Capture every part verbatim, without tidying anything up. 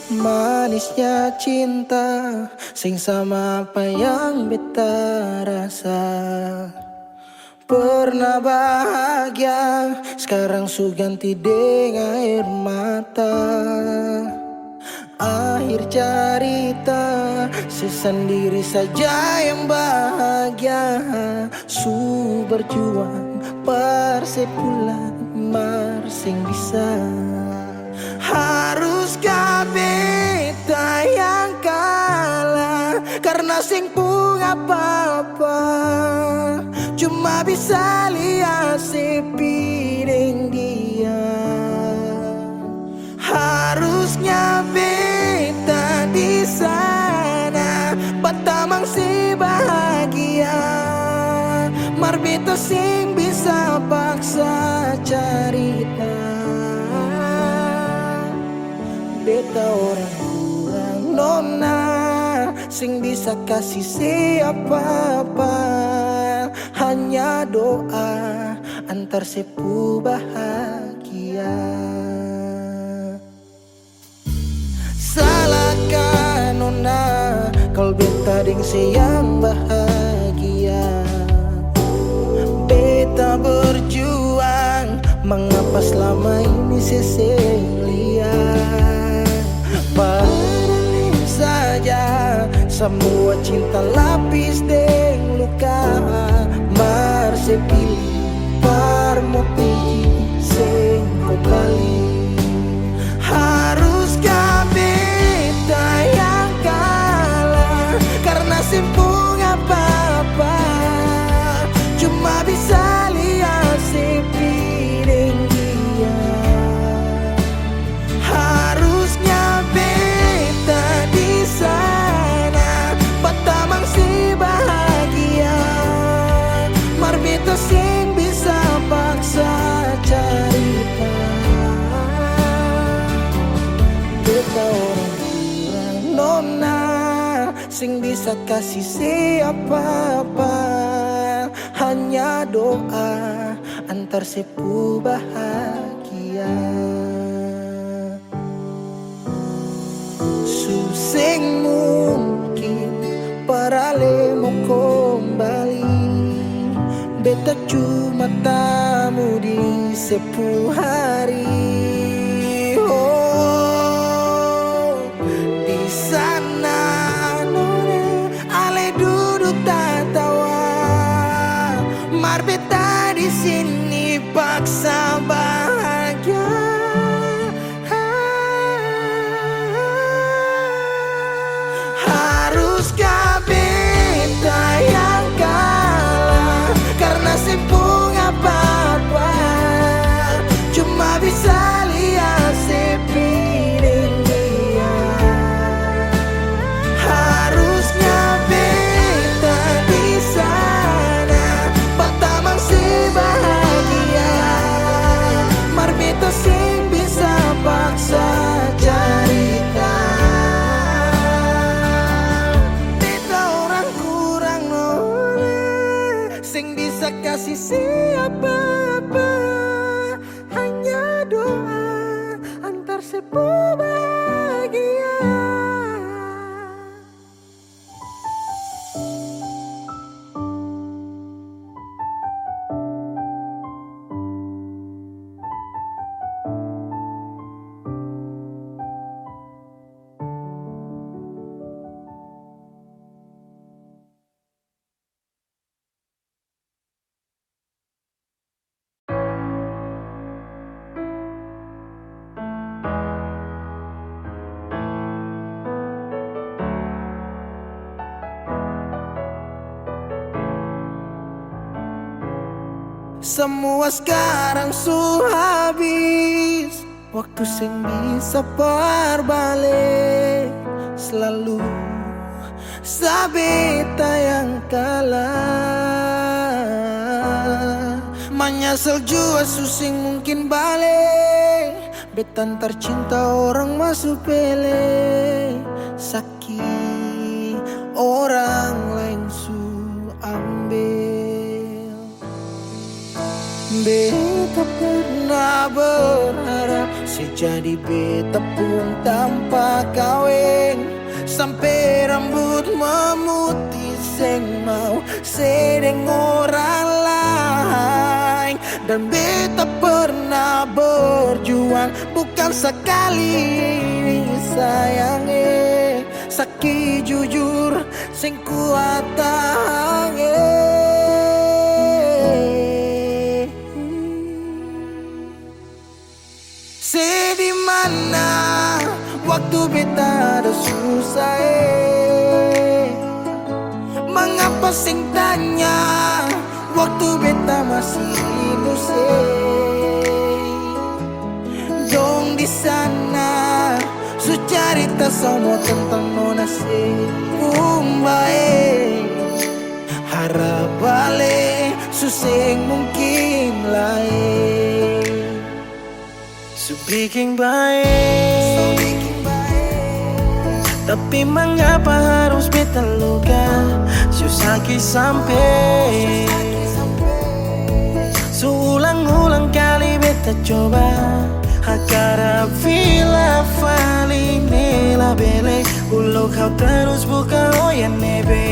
Manisnya cinta seng sama apa yang beta rasa. Pernah bahagia, skarang su ganti deng aer mata. Akhir carita, se sandiri saja yang bahagia. Su berjuang par se pulang, mar seng bisa. Haruskah beta yang kalah karna seng pung apa-apa, cuma bisa lia sepi deng dia? Harusnya beta di sana, batamang se bahagia, mar beta seng bisa paksa carita. Beta orang kurang nona, seng bisa kasi se apa-apa, hanya doa antar se pu bahagia. Salahkah nona kalo beta deng se yang bahagia? Beta berjuang, mangapa slama ini se seng lia? Padahal saja samua cinta lapis deng luka, mar se pilih par mo pigi seng ko bali. Haruskah beta yang kalah karna seng pung apa-apa, cuma bisa lia sepi deng dia? Harusnya beta di sana, batamang se bahagia, mar beta seng bisa paksa carita. Beta orang kurang nona, seng bisa kasi se apa-apa, hanya doa antar se pu bahagia. Su seng mungkin par ale mo kombali, beta cuma tamu di se pu hari. Oh, di sana nona ale dudu tatawa, mar beta di sini paksa bahagia. Haruskah beta yang kalah karna seng pung apa-apa, cuma bisa lia sepi deng dia? Harusnya beta di sana, batamang se bahagia, mar beta seng bisa paksa carita. Beta orang kurang nona, seng bisa kasi se apa-apa, hanya doa antar se pu bahagia. Samua skarang su habis. Waktu seng bisa par bale, slalu sa beta yang kalah. Manyasal jua su seng mungkin bale, Beta tercinta orang maso pele, saki orang laeng su ambel. Beta pernah berharap se jadi beta pung tampa kaweng, sampe rambut memutih seng mau se deng orang laeng. Dan beta pernah berjuang, bukan sakali ini sayang, eh. Saki jujur, seng kuat tahang, eh. Se di mana waktu beta ada susah, eh? Mangapa seng tanya waktu beta masih indu, se? Dong di sana su carita samua tentang nona, se pung bae. Harap bale su seng mungkin lai. Su biking bae, tapi mangapa harus beta luka? Su saki sampe, su ulang-ulang kali beta coba. Hakara fila fali ne labele, ulok hau tarus buka oyan nebe.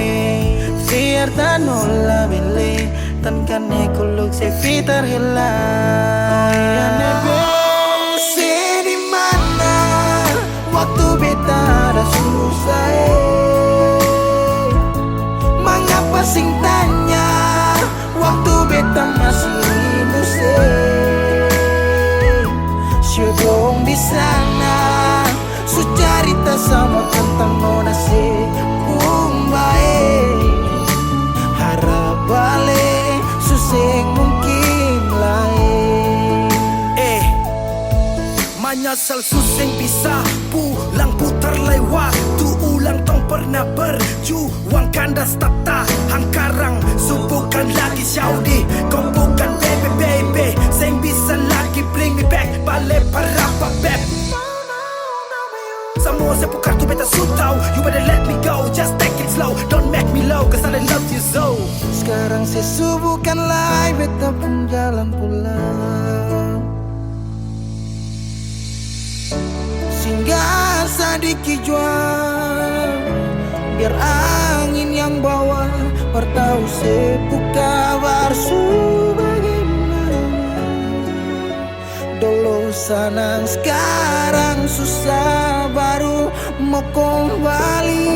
Fiar tano labele, tan kane kuluk se fitar hela. Se di mana waktu beta ada susah, eh? Mangapa seng tanya waktu beta masih indu, se? Sio dong di sana su carita samua tentang nona, se pung bae. Harap bale su seng mungkin lai. Eh, manyasal su seng bisa pulang putar lai waktu ulang, tong pernah berjuang kandas tak tahang karang. Su bukan lagi Saudi, kau bukan baby, baby. Seng bisa lagi bring me back bale parapa, beb. Samua se pung kartu beta su tau. You better let me go, just take it slow. Don't make me low, 'cause I love you so. Skarang se su bukan lai beta pung jalan pulang. Singgah sadiki jua, biar angin yang bawa, par tau se pung kabar su bagemana. Dolo sanang, skarang susah, baru mo kombali.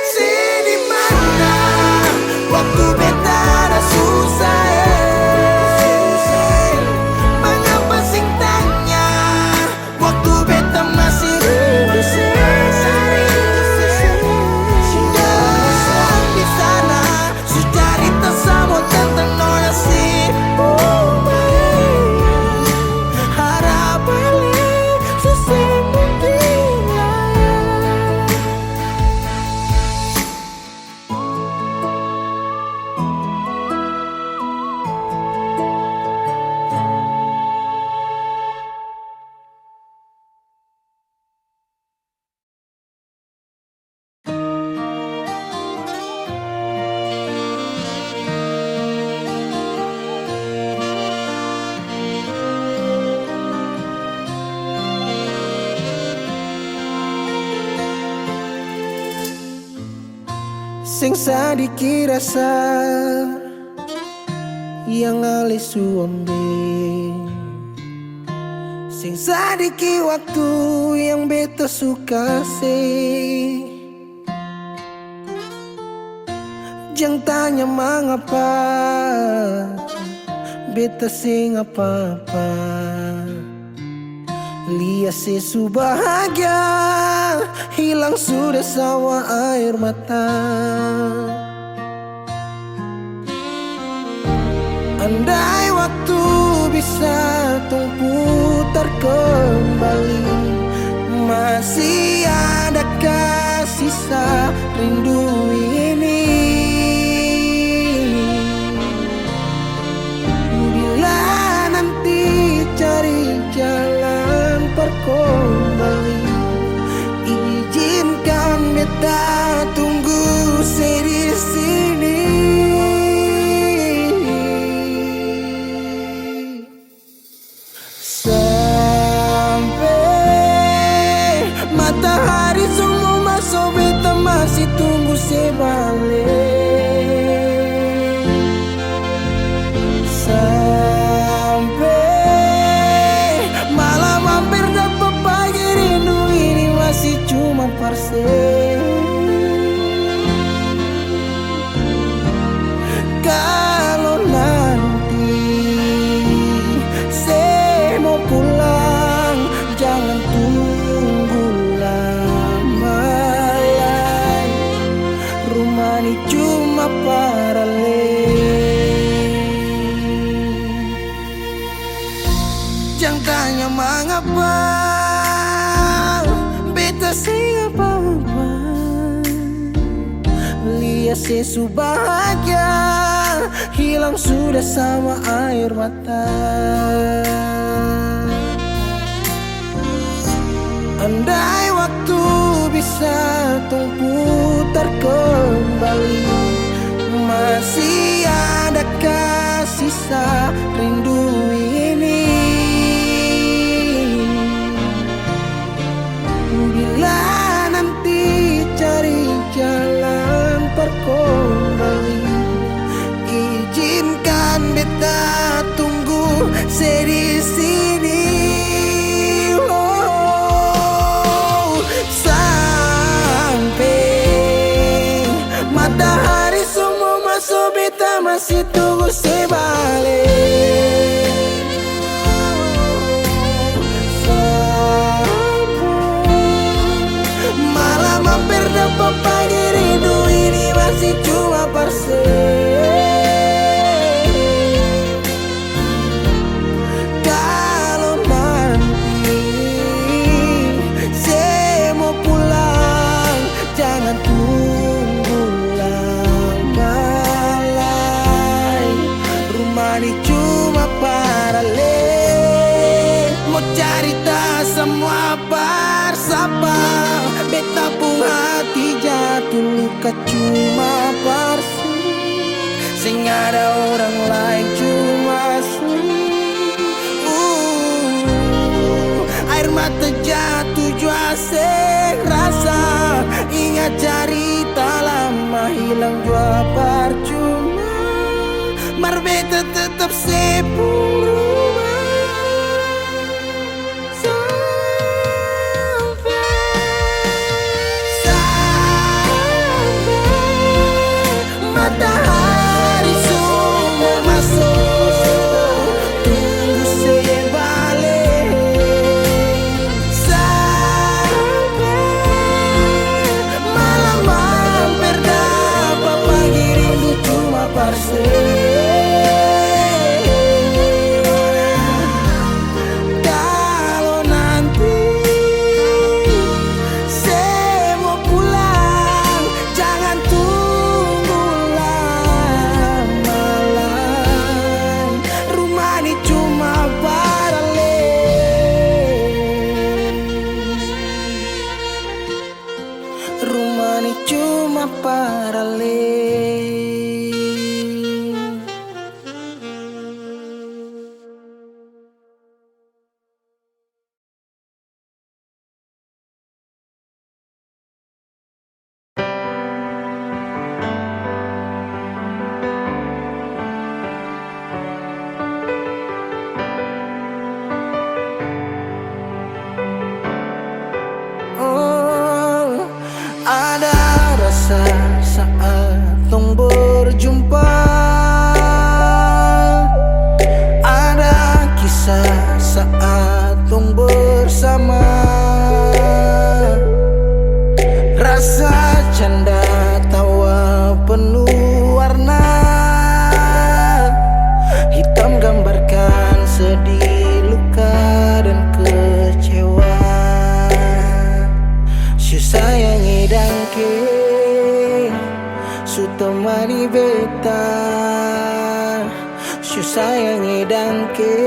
Se di mana waktu beta ada susah, eh? Mangapa seng tanya waktu beta masih rindu, se? Dong di sana su carita samua tentang nona, se pung bae. Harap bale su seng mungkin lai. Seng sadiki rasa yang ale su ambe. Seng sadiki waktu yang beta su kase. Jang tanya mangapa, beta seng apa-apa. Lia se su bahagia, hilang sudah sawa aer mata. Andai waktu bisa tong putar kembali, masih adakah sisa rindu ini? Apa? Beta seng apa-apa. Lia se su bahagia, hilang sudah sama air mata. Andai waktu bisa tong putar kembali, masih adakah sisa rindu ini? Bila nanti cari jalan par kembali, izinkan beta tunggu se di sini. Oh, sampe matahari su mo maso, beta masih tunggu se bale. Malam amper dapa pagi, rindu ini masih cuma par se. Kalo nanti se mo pulang, jangan tunggu lama lai. Rumah ni cuma parale, mo carita samua par sapa. Beta pung hati jatuh luka cuma par se, seng ada orang lain, cuma se. Uh, air mata jatuh jua seng rasa. Ingat carita lama hilang jua parcuma. Mar beta tetap se pung rumah. Sampe, sampe matahari su mo maso, tunggu se bale. Sampe malam amper dapa pagi, rindu cuma par se. Kalo nanti se mo pulang, jangan tunggu lama lai. Rumah ni cuma parale. Rumah ni cuma parale. Oh, ada rasa saat tong berjumpa, ada kisah saat tong bersama. Rasa canda tawa penuh warna, hitam gambarkan sedih, luka, dan kecewa. Su sayang e dangke, su temani beta. Su sayang e dangke,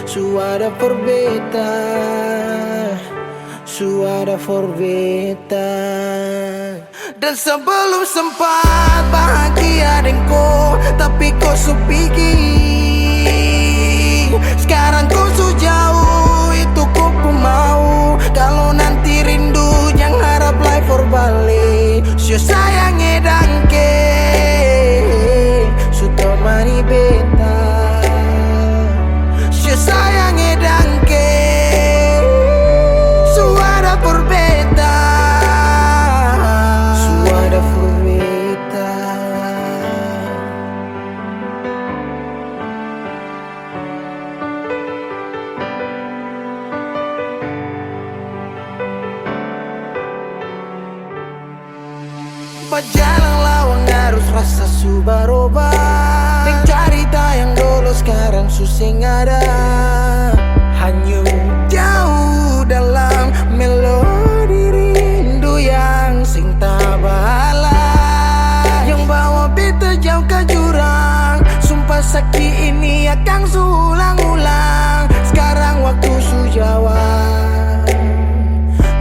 su ada for beta, su ada for beta. Dan sebelum sempat bahagia deng ko, tapi ko su pigi. Skarang ko su jauh, itu ko pung mau. Kalo nanti rindu, jang harap lai for bale. Su sayang e dangke, su temani beta. Su sayang e dangke, su ada for beta. Su ada for beta. Bajalang lawang arus, rasa su baroba. Deng carita yang dolo skarang su seng ada. Tapi ini akang su ulang-ulang. Skarang waktu su jauh,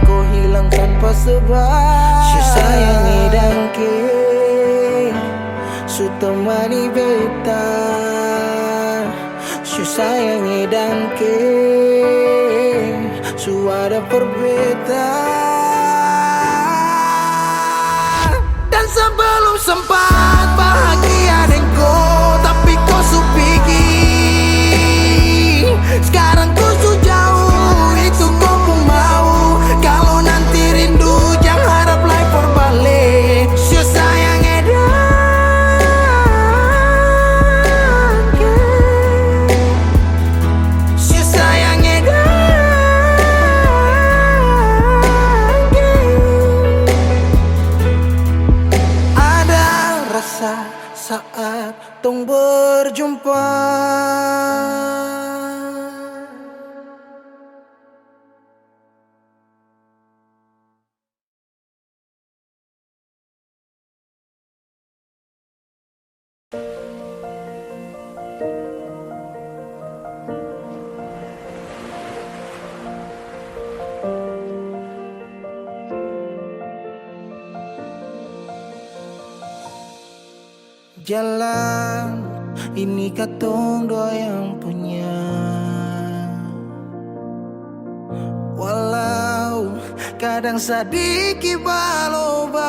ko hilang tanpa sebab. Su sayang e dangke, su temani beta. Su sayang e dangke, su ada par beta. Dan sebelum sempat bahagia deng ko, tapi ko su pigi. Skarang ko su jauh, itu ko pung mau. Kalo nanti rindu, jang harap lai for bale. Su sayang e dangke. Su sayang e dangke. Ada rasa saat tong berjumpa. Jalan ini katong dua yang punya, walau kadang sadiki balobang.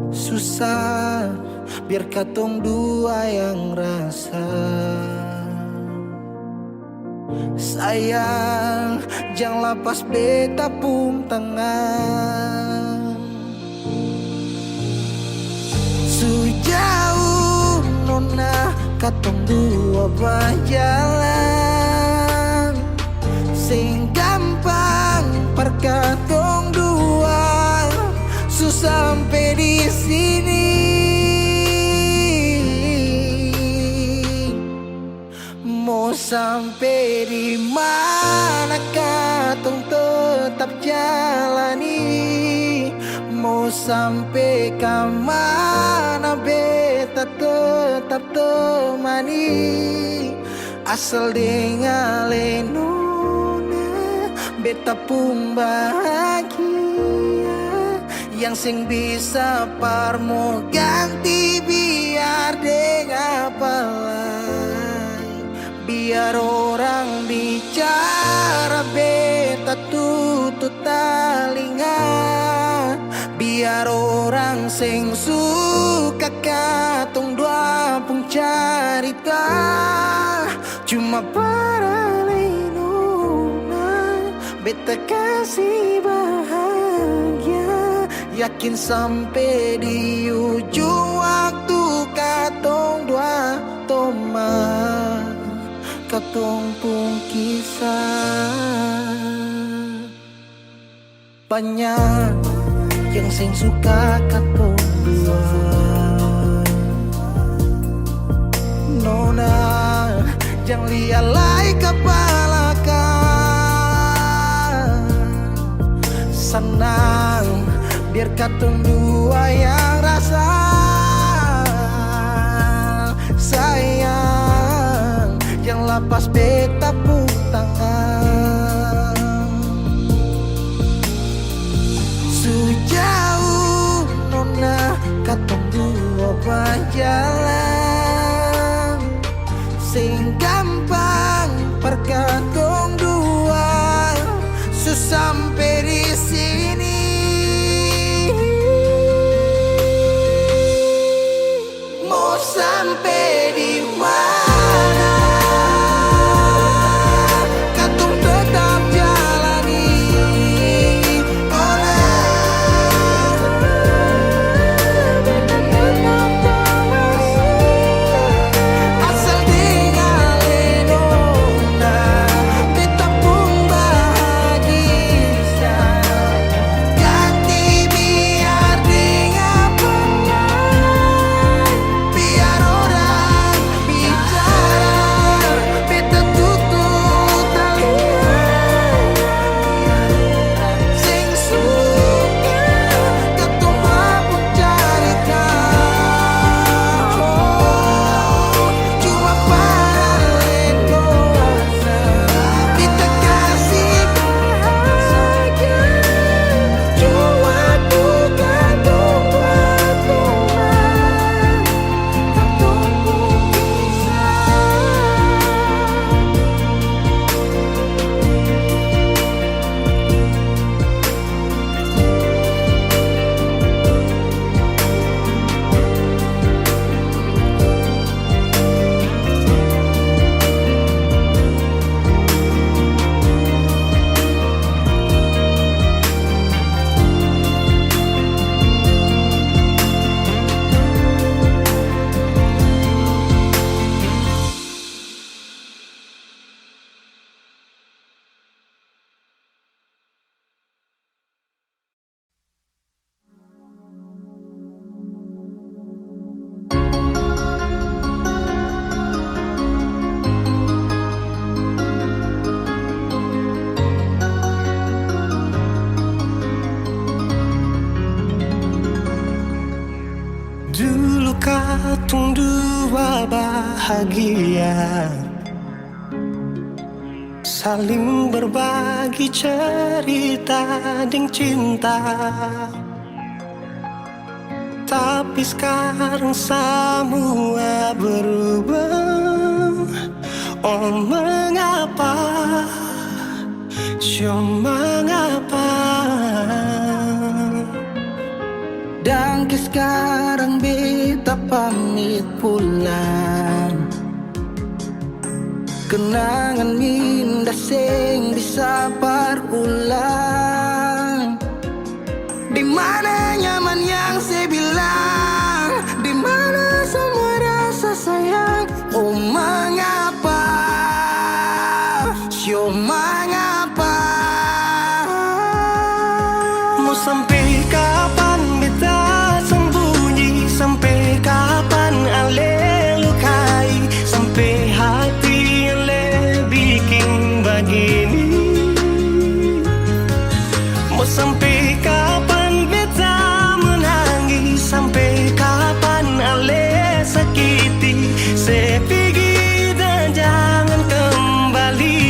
Susah, biar katong dua yang rasa. Sayang, jang lapas beta pung tangan. Su jauh nona katong dua bajalan. Seng gampang par katong dua su sampe di sini. Mo sampe di mana katong tetap jalani, mo sampe ka mana beta tetap temani. Asal deng ale nona, beta pung bahagia yang seng bisa par mo ganti, biar deng apa lai. Biar orang bicara, beta tutu talinga. Biar orang seng suka katong dua pung carita. Cuma par ale nona, beta kasi bahagia. Yakin sampe di ujung waktu katong dua toman katong pung kisah. Banya yang seng suka katong dua. Nona, jang lia lai ka balakang. Sanang, biar katong dua yang rasa. Sayang, jang lapas beta pung tangan. Su jauh nona katong dua bajalan. Seng gampang par katong dua su sampe di sini. Mo sampe di mana? Dulu katong dua bahagia, saling berbagi cerita deng cinta. Tapi skarang samua berubah. Oh, mengapa? Sio mangapa? Dangke skarang beta pamit pulang. Kenangan indah seng bisa par ulang. Di mana nyaman yang se bilang? Di mana samua rasa sayang? Oh, mangapa? Sio mangapa? Mo sampe kapan beta sambunyi? Sampe kapan ale lukai? Sampe hati ale biking bagini? Mo sampe kapan beta menangis? Sampe kapan ale sakiti? Se pigi dan jangan kembali.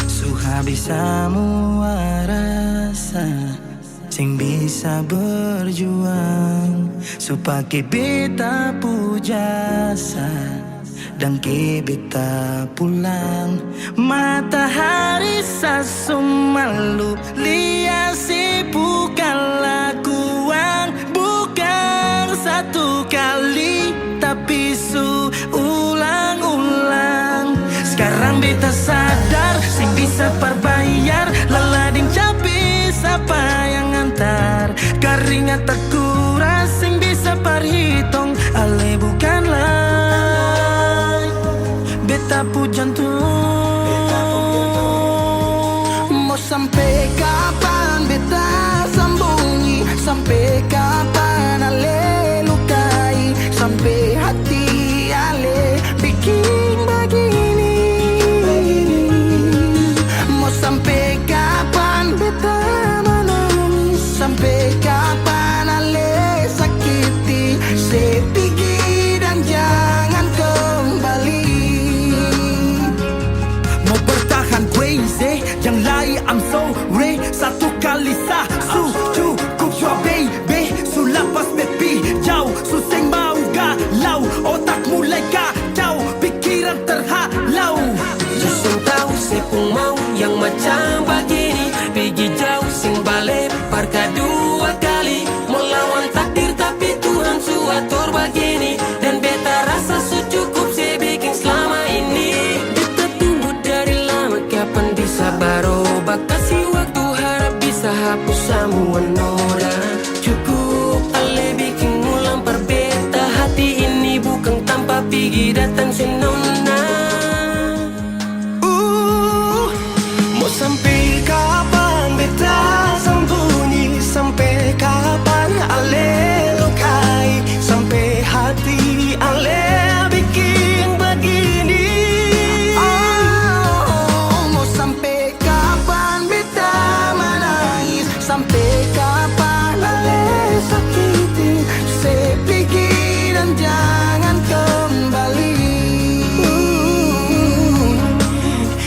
Su habis samua rasa, seng bisa berjuang. Su pake beta pu jasa, dangke beta pulang. Matahari sa su malu, lia se pu kalakuang. Bukang satu kali, tapi su ulang-ulang. Skarang beta sadar, seng bisa par bayar. Lala deng cabe sapa yang antar? Karingat takuras, seng bisa par hitong. Ale bukan lai beta pu jantung. Mo sampe kapan beta sambunyi? Sampe kapan ale lukai? Sampe hati ale biking bagini? Mo sampe kapan beta manangis? Sampe kapan ale sakiti? Se pigi dan jangan kembali. Mo bertahan, Queen, se jang lai, I'm sorry. Satu kali sa su cukup jua, baby. Su lapas baby, jauh, su seng mau galau. Otak mulai kacau, pikiran terhalau. Su seng tau se pung mau yang macam bagini. Pigi jauh seng bale par kadua kali. Mo lawan takdir tapi Tuhan su ator bagini. Dan beta rasa su cukup se biking slama ini. Beta tunggu dari lama, kapan bisa baroba? Kasi waktu, harap bisa hapus samua noda. Cukup ale biking ulang par beta hati ini, bukang tampa pigi datang se nona. Uh, mo sampe kapan beta sambunyi? Sampe kapan ale lukai? Sampe hati ale biking bagini? Oh, mo sampe kapan beta manangis? Sampe kapan ale sakiti? Se pigi dan jangan kembali.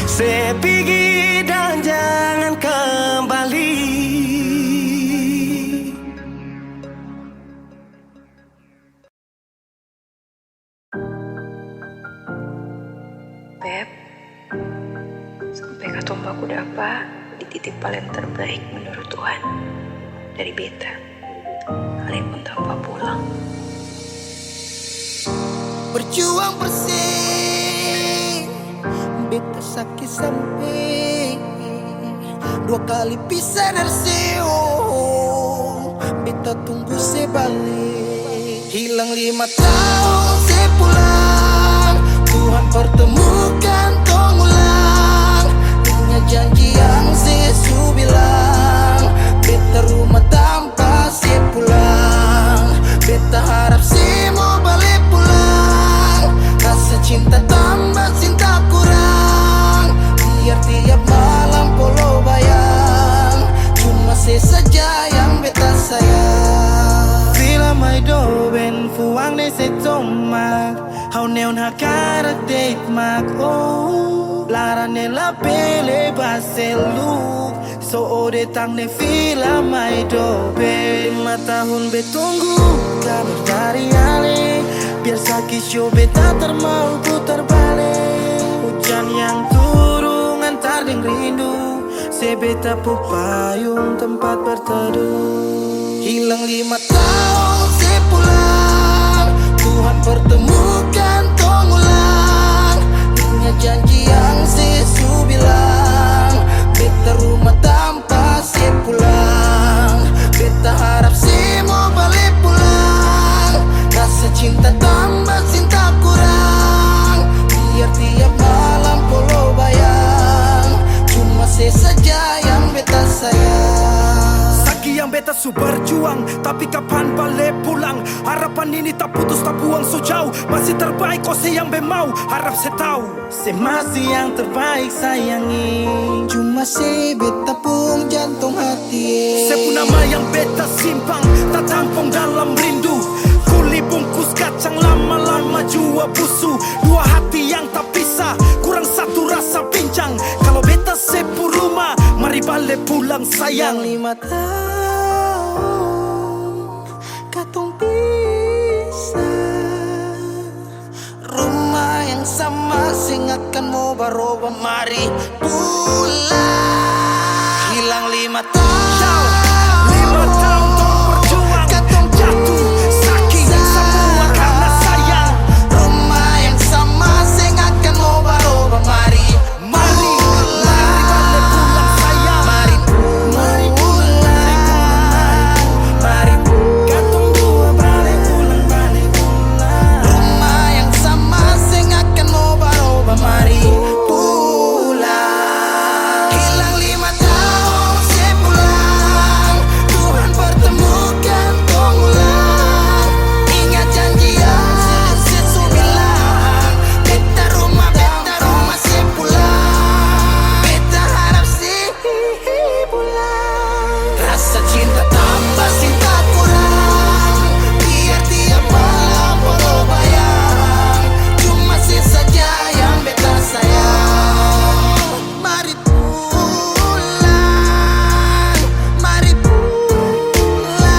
Se pigi dan jangan kembali. Beb, sampe katong baku dapa, dititip paling terbaik menurut Tuhan dari beta. Kalaupun tanpa pulang. Berjuang bersih, beta saki sampe dua kali pisah dari se, oh, beta tunggu se bale. Hilang lima taong se pulang, Tuhan pertemukan tong ulang. Inga janji yang se su bilang, beta rumah tampa se pulang. Beta harap se mo bale pulang, rasa cinta tamba cinta kurang. Biar tiap malam polo bayang, cuma se saja yang beta sayang. Fuang ne se tomak, hau neon hakarak deit mak, oh. Laran ne la pele baseluk, so ode tang ne fila mai dobe. Lima tahun be tunggu kabar dari ale, biar saki sio beta tar mau putar bale. Hujan yang turung antar deng rindu, se beta pung payung tempat berteduh. Hilang lima taong se pulang, Tuhan pertemukan tong ulang. Ingat janji yang se su bilang, beta rumah tampa se pulang. Beta harap se mo bale pulang, rasa cinta tamba cinta kurang. Biar tiap malam polo bayang, cuma se saja yang beta sayang. Saki yang beta su berjuang, tapi kapan bale pulang? Harapan ini tak putus, tak buang so jauh. Masih terbaik, oh se yang be mau, harap se tau. Se masih yang terbaik, sayangi. Cuma se beta pung jantong hati, eh. Se pung nama yang beta simpang, tatampong dalam rindu. Kuli bungkus kacang lama-lama jua busu. Dua hati yang tak pisah, kurang satu rasa pincang. Kalo beta se pung rumah, mari bale pulang sayang. Lima tahun katong pisah. Rumah yang sama seng akan mo baroba, mari pulang. Hilang lima tahun. Lima tahun tong berjuang, katong jatuh, sakit, semua karena sayang. Rumah yang sama seng akan mo baroba, mari. Mari, mari bale pulang sayang. Mari pulang, mari pulang, mari pulang. Katong dua bale pulang, bale pulang. Rumah yang sama seng akan mo baroba, mari pulang. Hilang lima tahun se pulang, Tuhan pertemukan tong ulang. Ingat janji yang se su bilang, beta rumah, beta rumah se pulang. Beta harap se pulang. Rasa cinta tamba cinta kurang. Biar tiap malam polo bayang, cuma se saja yang beta sayang. Mari pulang, mari pulang.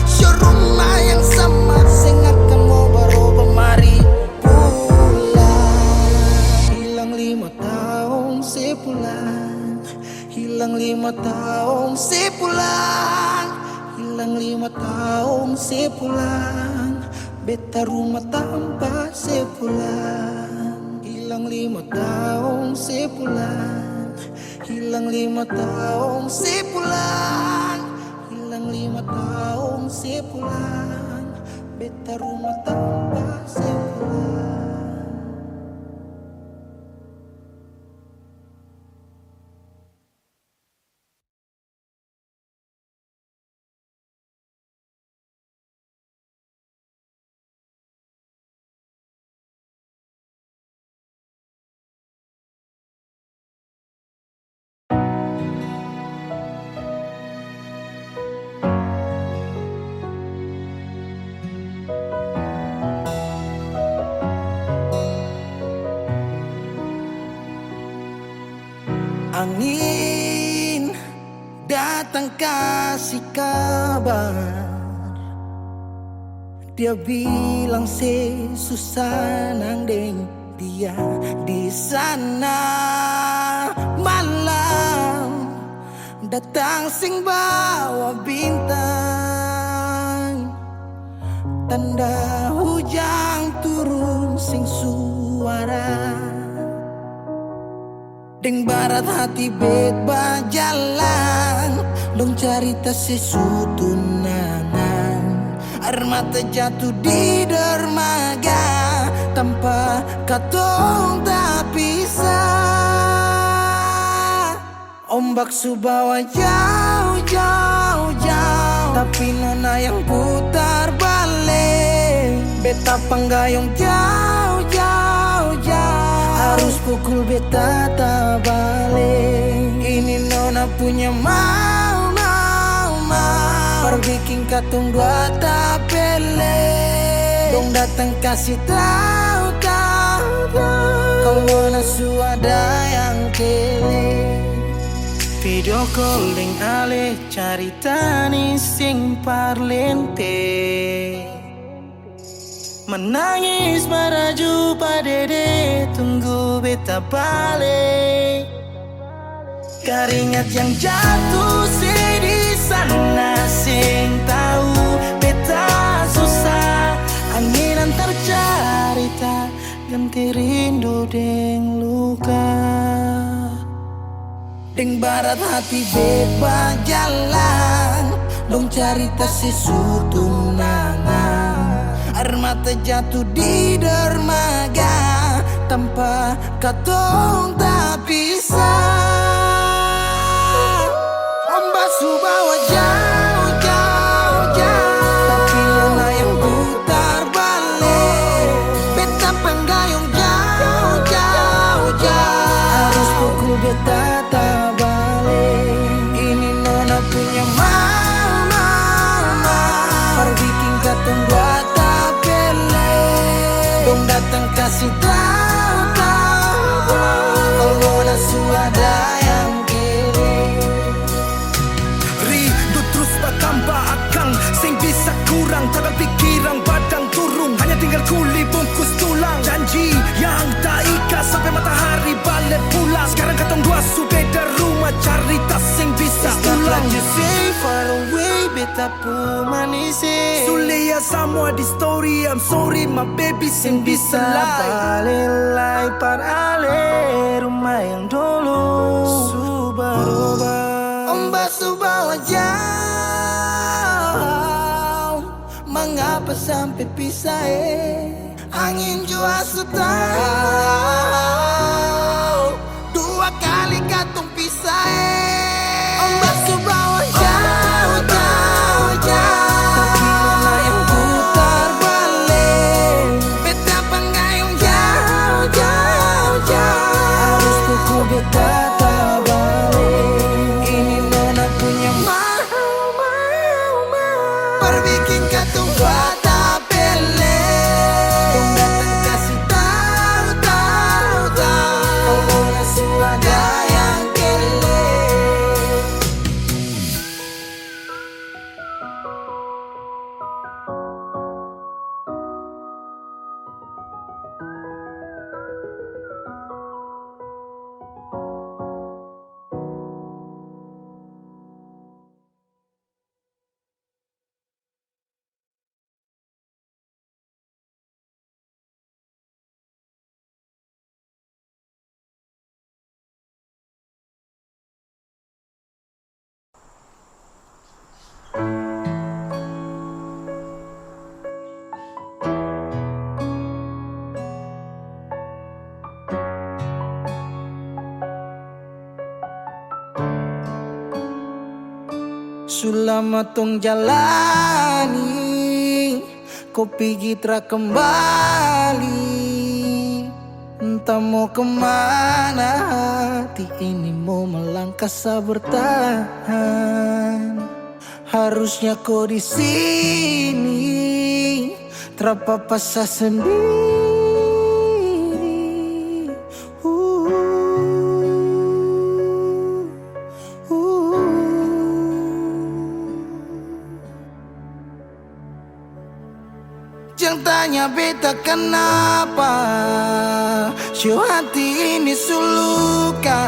Sio rumah yang sama seng akan mo baroba, mari pulang. Hilang lima taong se pulang, hilang lima taong se pulang, hilang lima taong se pulang. Beta rumah tampa se pulang. Hilang lima taong se pulang, hilang lima taong se pulang, hilang lima taong se pulang. Beta rumah tampa se pulang. Angin datang kasi kabar, dia bilang se su sanang deng dia di sana. Malam datang seng bawa bintang, tanda hujang turun seng suara. Deng barat hati bet bajalang, dong carita se su tunangan. Aer mata jatu di dermaga, tampa katong tapisah. Ombak su bawa jauh, jauh, jauh, tapi nona yang putar bale. Beta panggayong jauh, jauh, jauh, harus pukul beta tabale. Ini nona punya mau, mau, mau. Par biking katong dua tapele. Dong datang kasi tau, tau, tau. Kalo ngana su ada yang kele. Video call deng ale, carita ni seng par lente. Manangis maraju pa dede, tunggu beta bale. Karingat yang jatuh se di sana, seng tau beta susah. Angin antar carita, ganti rindu deng luka. Deng barat hati beta bajalang, dong carita se su tunangan. Aer mata jatuh di dermaga, tampa katong tapisah. Ombak su bawa jauh, jauh, jauh, tapi nona yang putar bale. Beta panggayung jauh, jauh, jauh. Harus pukul beta tabale. Ini nona punya mau, mau, mau. Par biking katong dua tapele. Dong datang kasi tau, tau, tau. Kalo nona su ada yang kele. Rindu trus batamba akang, seng bisa kurang, tagal pikiran badang turung, hanya tinggal kuli bungkus tulang. Janji yang taikat sampe matahari bale pulang. Skarang katong dua su beda rumah, carita seng bisa ulang. It's not like you say far away, beta pu manis, eh. Su lia samua di story, I'm sorry my baby, seng bisa lai. Bale lai par ale rumah yang dolo su baroba. Ombak su bawa jauh, mangapa sampe pisah, eh? Angin jua su tau, dua kali katong pisah, eh. Ombak su bawa jauh, jauh, jauh. Tapi nona yang putar bale. Beta panggayung jauh, jauh, jauh. Harus pukul beta tabale. Ini nona punya mau, mau, mau. Par biking katong dua tapele. Dong datang kasi tau, tau, tau. Kalo nona su ada yang kele. Su lama tong jalani, ko pigi tra kembali. Entah mo kemana, hati ini mo melangkah sa bertahan. Harusnya ko di sini, tra papa sa sendiri. Uh, uh, uh. Jang tanya beta kanapa, sio hati ini su luka.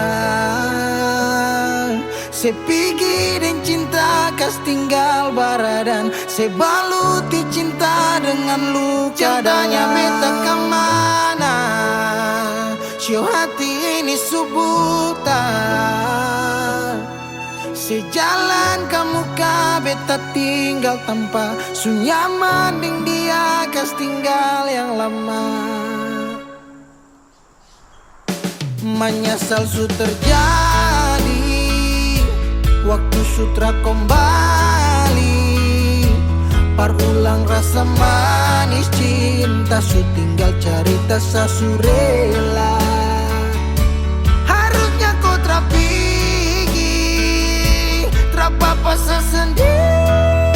Se pigi deng cinta kas tinggal baradan, se baluti cinta dengan luka. Jang tanya beta kamana, sio hati ini su buta. Se jalan ka muka beta tinggal tampa su nyaman deng dia kas tinggal yang lama. Manyasal su terjadi, waktu su tra kombali. Par ulang rasa manis cinta, su tinggal carita sa su rela. Harusnya ko tra pigi, tra papa sa sendiri.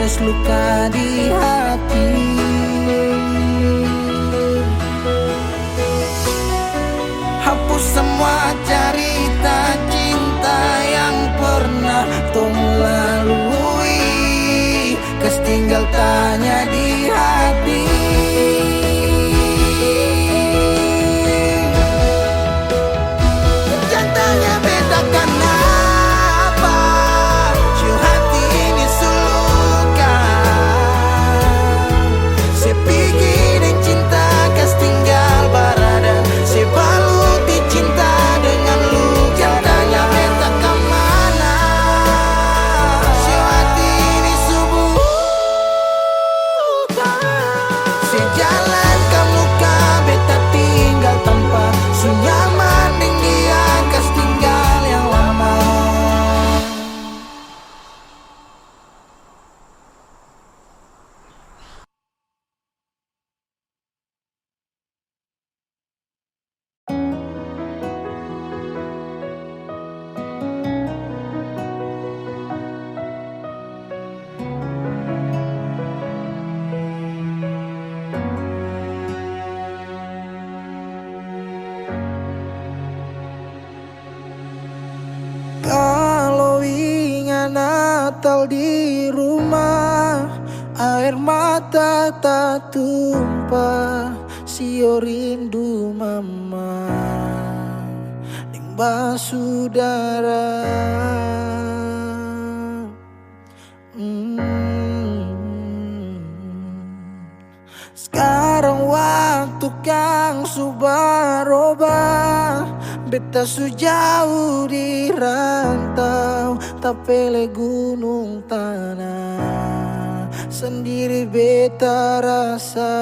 luka di hati. Hapus samua carita cinta yang pernah tong lalui. Kas tinggal tanya di hati. Jang tanya beta kanapa, su hati ini su luka. Se pigi deng cinta kas tinggal barada, se baluti cinta dengan luka. Jang tanya beta kamana, su hati ini su buta. Se jalan ka muka beta tinggal tampa su nyaman deng dia kas tinggal yang lama. Kalo inga Natal di rumah, aer mata tatumpa, sio rindu mama deng basudara. Mm. Skarang waktu kang su barobah, beta su jauh di rantau, tapele gunung tanah, sandiri beta rasa.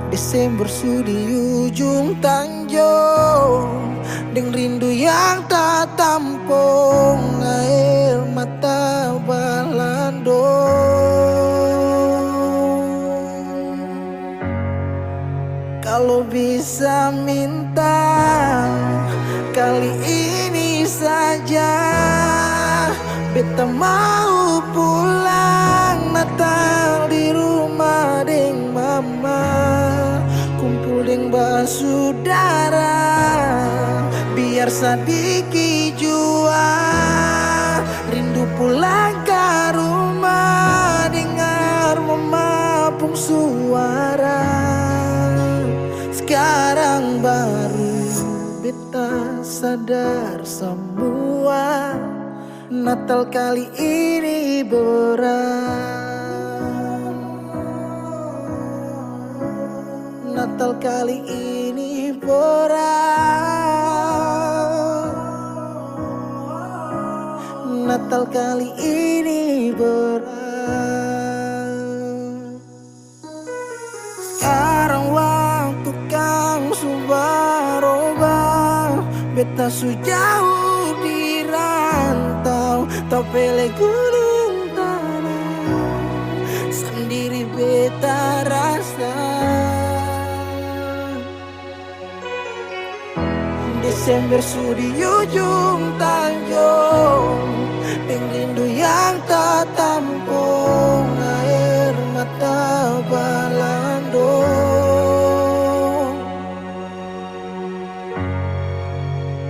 Desember su di ujung tanjong, deng rindu yang tatampong, aer mata balando. Kalo bisa minta, kali ini saja beta mau pulang Natal di rumah deng mama, kumpul deng basudara, biar sadiki jua rindu pulang ka rumah, dengar mama pung suara. Skarang baru beta sadar samua, Natal kali ini berat. Natal kali ini berat. Natal kali ini berat. Skarang waktu kang su barobah, beta su jauh di rantau, tapele gunung tanah, sandiri beta rasa. Desember su di ujung tanjong, deng rindu yang tatampong, aer mata balando.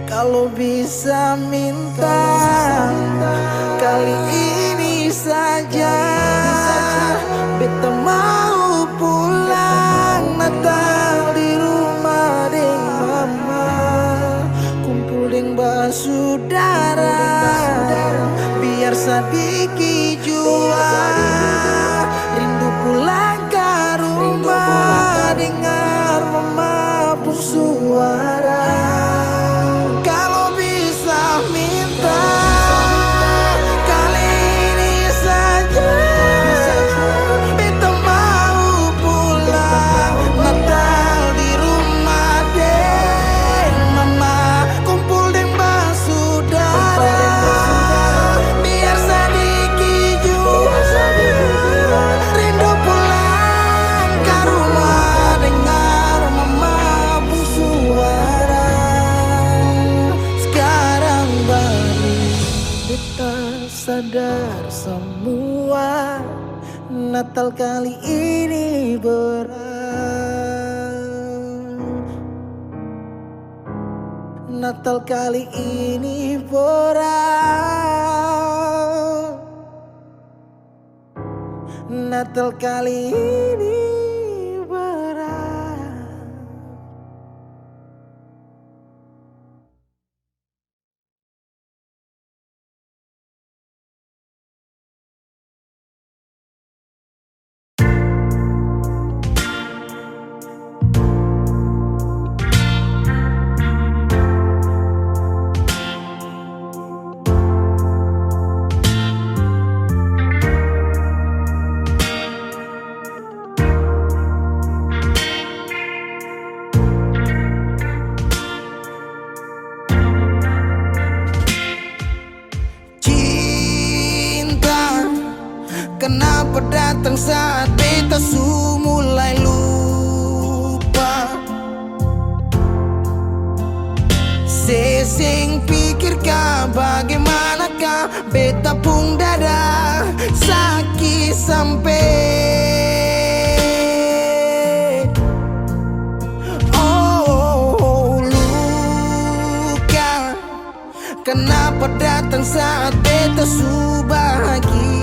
Kalo bisa minta, kali ini saja beta mau pulang Natal di rumah deng mama, kumpul deng basudara, biar sadiki jua rindu pulang ka rumah, dengar mama pung suara. Kalo bisa minta, kali ini saja beta mau pulang Natal di rumah deng mama, kumpul deng basudara, biar sadiki Samua, Natal kali ini berat. Natal kali ini berat. Natal kali ini berat. Cinta, kanapa datang saat beta su mulai lupa? Se seng pikir ka, bagaimana ka beta pung dada saki sampe. Oh, luka. Kanapa datang saat beta su bahagia?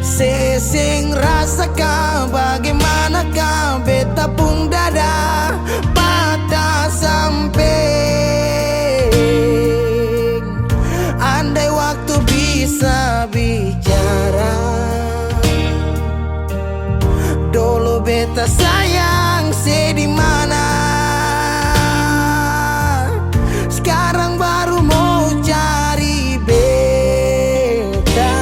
Se seng rasa ka, bagaimana ka beta pung dada patah sampe. Andai waktu bisa bicara, dolo beta sayang se di mana? Skarang baru mo cari beta.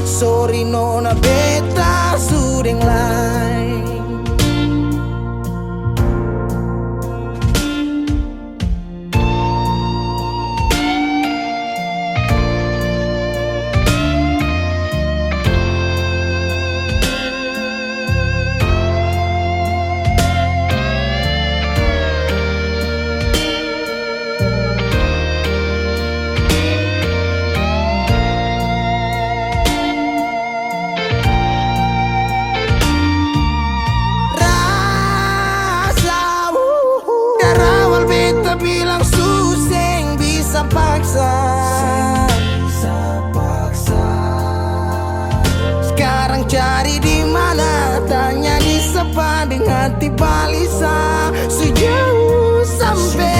Sori nona, beta su deng laeng. Rasa, uh, uh. Dari awal beta bilang su seng bisa paksa. Skarang cari di mana? Tanya di sapa deng hati balisa. Su jauh sampe.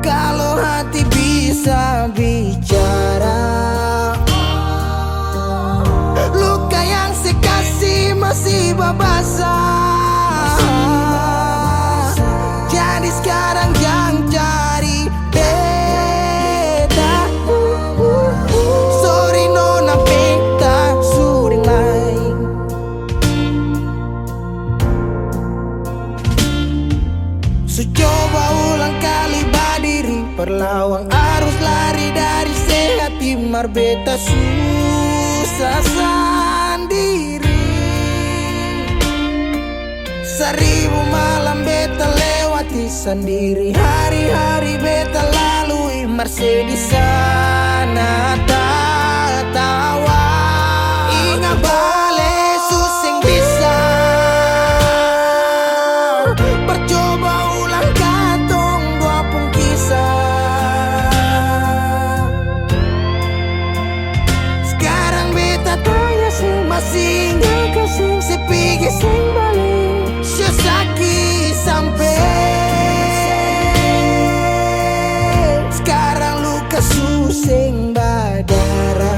Kalo hati bisa bicara, luka yang se kasi masi babasa. Jadi skarang jang cari beta. Sori nona, beta su deng laeng. Su coba ulang kali badiri, par lawang arus lari dari se hati, mar beta susah sandiri. Saribu malam beta lewati sandiri, hari-hari beta lalui, mar se di sana tatawa. Inga bale su seng bisa, percoba ulang katong dua pung kisah. Skarang beta tanya, se masi inga ka seng? Se pigi seng bale, se saki sampe. Skarang luka su seng badara,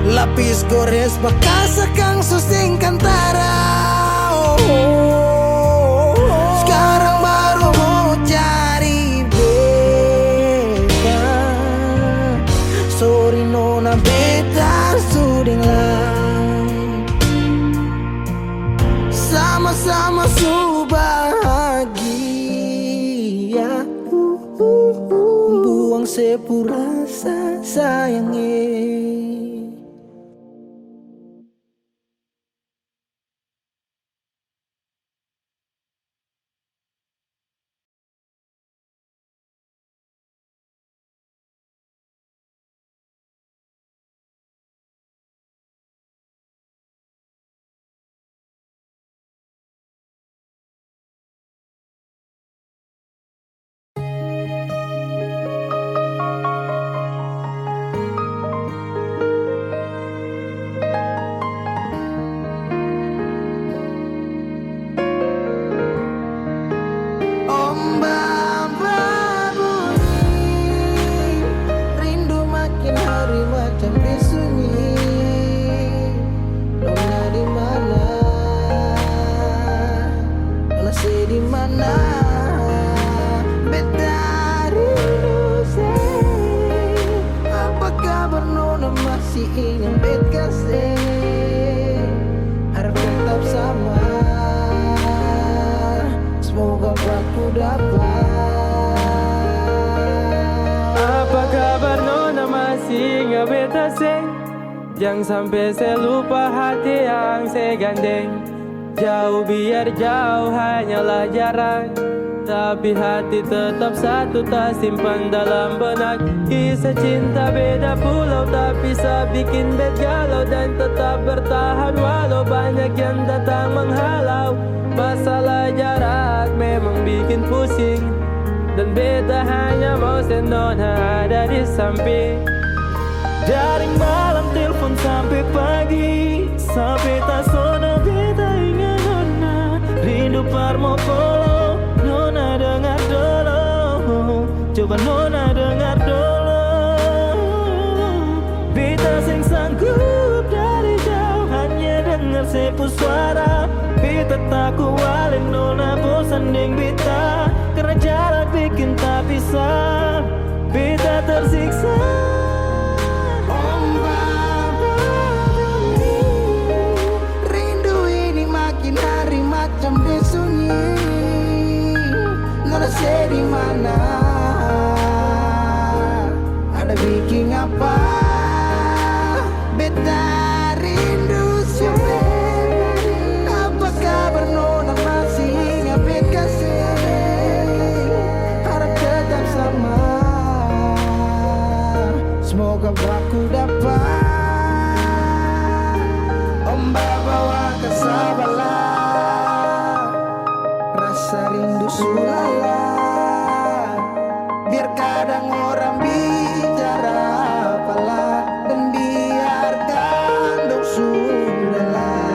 lapis gores bakas akang su seng kantara. Oh, skarang baru mo cari beta. Sori nona, beta su deng laeng. Sama-sama su bahagia. Buang se pung rasa sayang e. Nona di mana? Nona se di mana? Beta rindu se. Apa kabar nona, masih ingat beta se? Harap tetap sama. Semoga baku dapa. Apa kabar nona, masih inga beta seng? Jang sampe se lupa hati yang se gandeng. Jauh biar jauh hanyalah jarak, tapi hati tetap satu tasimpan dalam benak. Kisah cinta beda pulau tapi sa bikin bet galau dan tetap bertahan walau banyak yang datang menghalau. Masalah jarak memang bikin pusing, dan beta hanya mau se nona ada di samping. Dari malam telpon sampe pagi, sampe tasono beta inga nona. Rindu par mo follow, nona dengar dolo. Coba nona dengar dolo. Beta seng sanggup dari jauh hanya dengar se pung suara. Beta taku waleng nona bosan deng beta, karna jarak bikin tapisah. Beta tersiksa. Om Baba Bumi, rindu ini makin hari macam dia sunyi. Nona se di mana? Ada biking apa? Beta rindu se. Apa kabar nona, masih inga beta seng? Harap tetap sama. Semoga baku dapa. Om Baba Waka Sabala. Rasa rindu su lala. Biar kadang orang bicara apalah, dan biarkan dong sudahlah.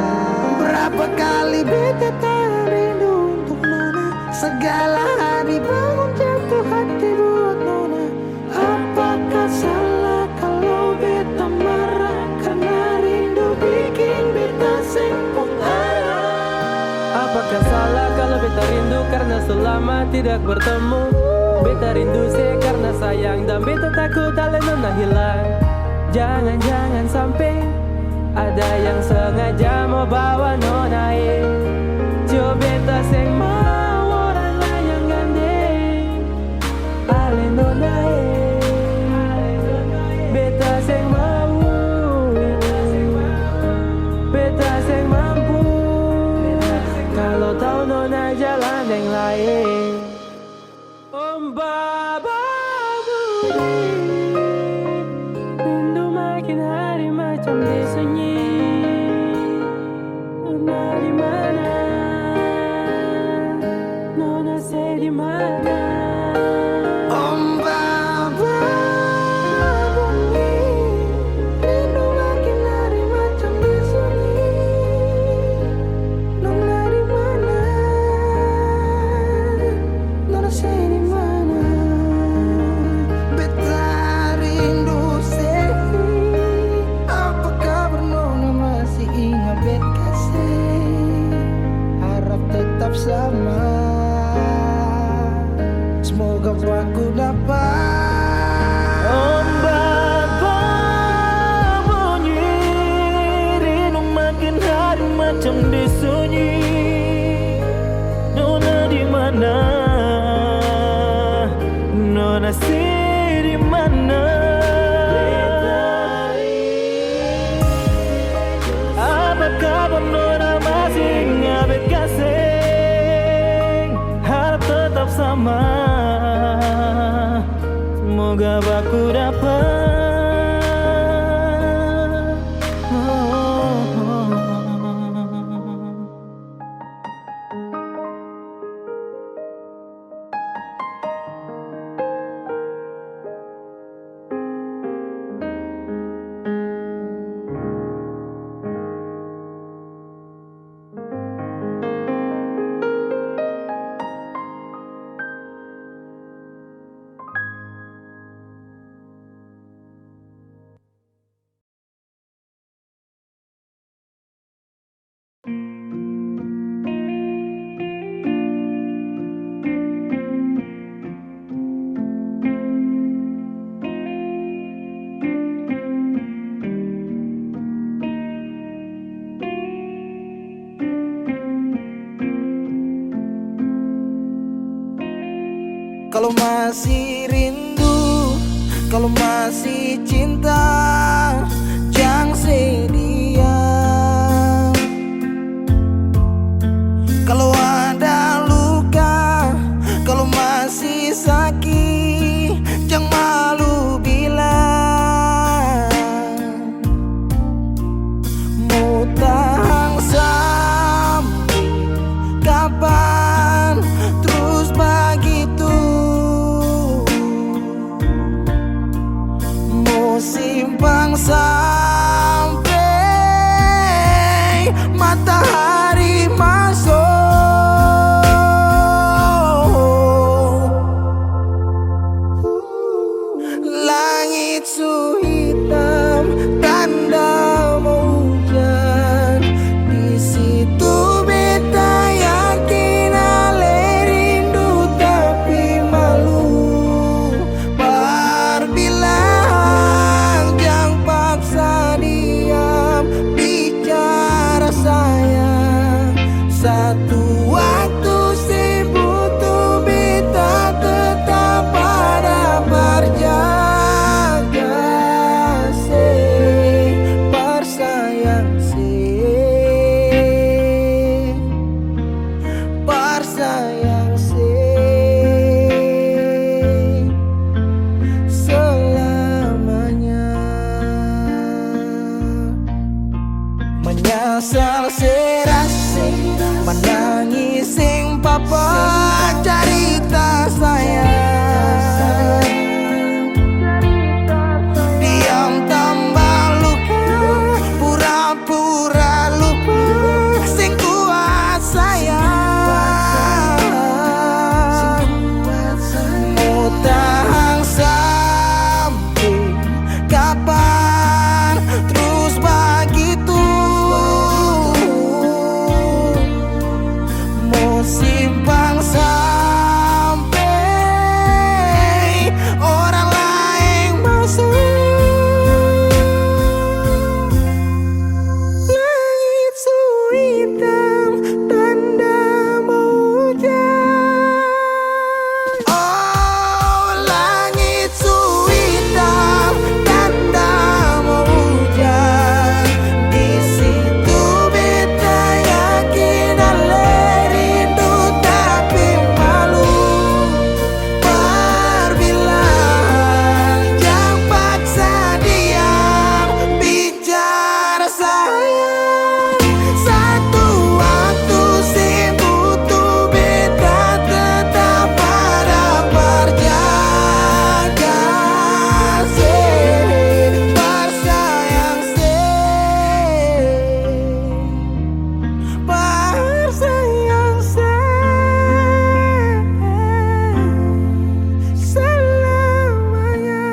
Berapa kali beta tahan rindu untuk nona, segala hari bangun jatuh hati buat nona. Apakah salah kalau beta marah karna rindu biking beta seng pung arah? Apakah salah kalau beta rindu karna su lama tidak bertemu? Beta rindu se karna sayang dan beta takut ale nona hilang. Jangan-jangan sampe ada yang sengaja mo bawa nona e. Jo beta seng mau orang lain yang gandeng. Ale nona e, beta seng mau, beta seng mampu, kalo tau nona jalan deng laeng. Om Baba Budi, rindu makin hari macam di sunyi. Nona di mana? Nona se di mana? Om Baba Bumi, rindu makin hari macam di sunyi. Nona di mana? Nona se di mana? Beta rindu se. Apa kabar nona, masih inga beta seng? Harap tetap sama. Semoga baku dapa. Om Baba Bumi, rindu makin hari macam di sunyi. Nona di mana? Nona se di mana? Apa kabar nona, masih inga beta seng? Harap tetap sama. Semoga baku dapa. Kalo masih rindu, kalo masih cinta, jang sedia. Kalo ada luka, kalo masih saki, jang malu bilang. Mo tahang sampe kapan trus bagitu? Mo simpang sampe matahari maso? Langit su hitam, tanda mo ujan. Di situ beta yakin ale rindu tapi malu. Par bilang jang paksa diam, bicara sayang. Satu waktu se butuh beta tetap ada, par jaga se, par sayang se, par sayang se selamanya. Manyasal sera seng, manangis seng papa, carita sayang. Diam tamba luka, pura-pura lupa, seng kuat sayang. Mo tahang sampe kapan trus bagitu? Mo simpang sampe orang laeng maso? Langit su hitam, tanda mo ujan. Oh, langit su hitam, tanda mo ujan. Di situ beta yakin ale rindu tapi malu. Par bilang jang paksa diam, bicara sayang. Satu waktu se butuh beta tetap ada, par jaga se, par sayang se, par sayang se selamanya.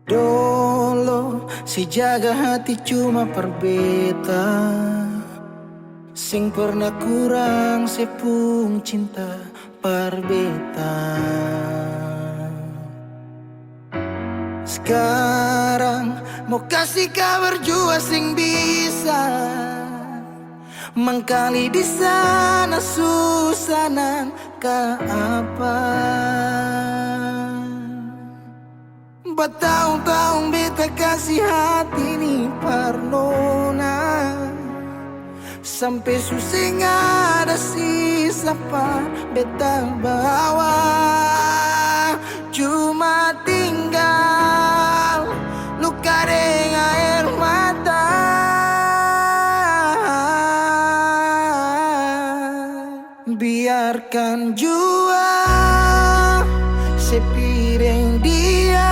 Dolo se jaga hati cuma par beta, seng pernah kurang se pung cinta par beta. Skarang mo kasi kabar jua seng bisa, mangkali di sana susah nang ka apa. Bataong-taong beta kasi hati ni par nona, sampe su seng ada sisa pa beta bawa. Cuma tinggal luka deng aer mata. Biarkan jua Sepi deng dia,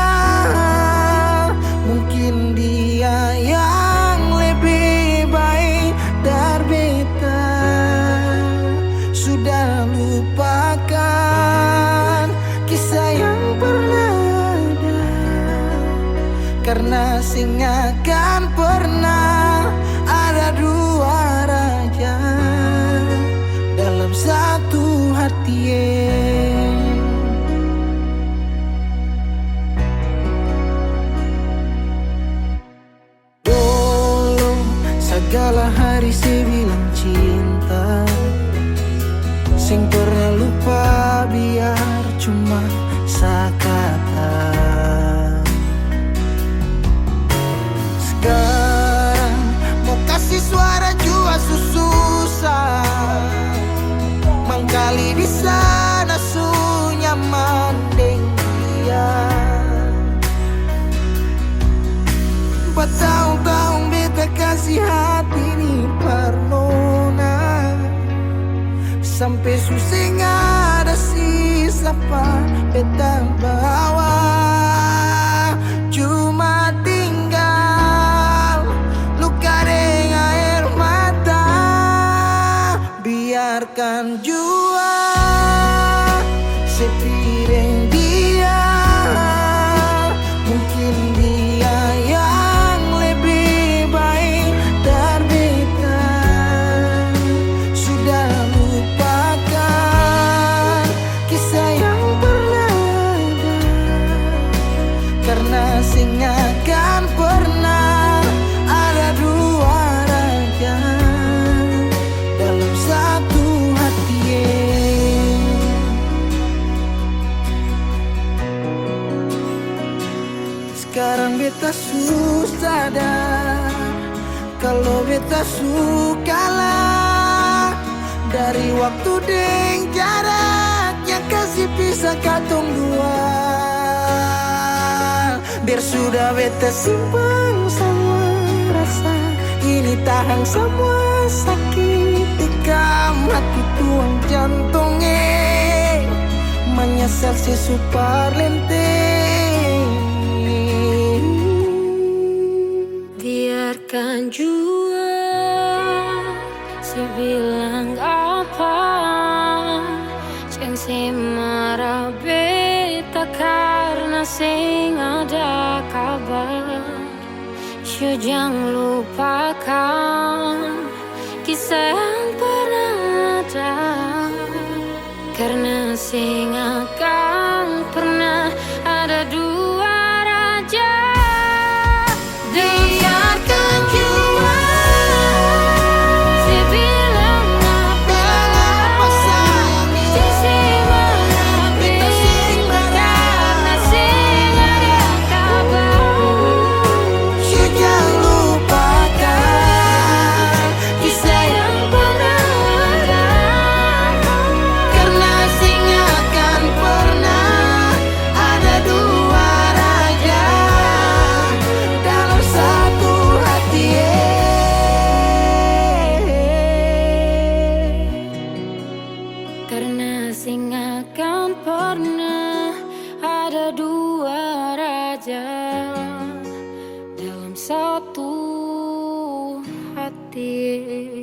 mungkin dia yang lebih baik dari beta. Sudah lupakan kisah yang pernah ada, karna seng akan pernah ada dua raja dalam satu hati. Dolo, sagala hari se bilang cinta, seng pernah lupa biar cuma sakata. Skarang mo kasi suara jua su susah, mangkali di sana su nyaman deng dia. Bataong-taong beta kasi hati ni par nona, sampe su seng ada sisa pa beta bawa. Cuma tinggal luka deng aer mata. Biarkan jua sepi deng dia, mungkin dia yang lebih baik dari beta. Sudah lupakan kisah yang pernah ada, karna seng akan pernah ada dua raja dalam satu hati. Skarang beta su sadar, kalo beta su kalah dari waktu deng jarak yang kasi pisa katong dua. Biar sudah beta simpang samua rasa ini, tahang samua sakit, tikam hati, tuang jantong, eh, manyasal se su parlente. Biarkan jua se bilang apa, jang se mara beta karna seng ada kabar. Su jang lupakan kisah yang pernah ada. Karna seng akan pernah ada dua raja. Biarkan jua se bilang apa, bilang apa saja, se marah beta seng marah, karna seng ada kabar. Su jang lupakan kisah yang pernah ada, karna seng akan pernah ada dua raja dalam satu hati, eh. Karna seng akan pernah ada dua raja dalam satu hati.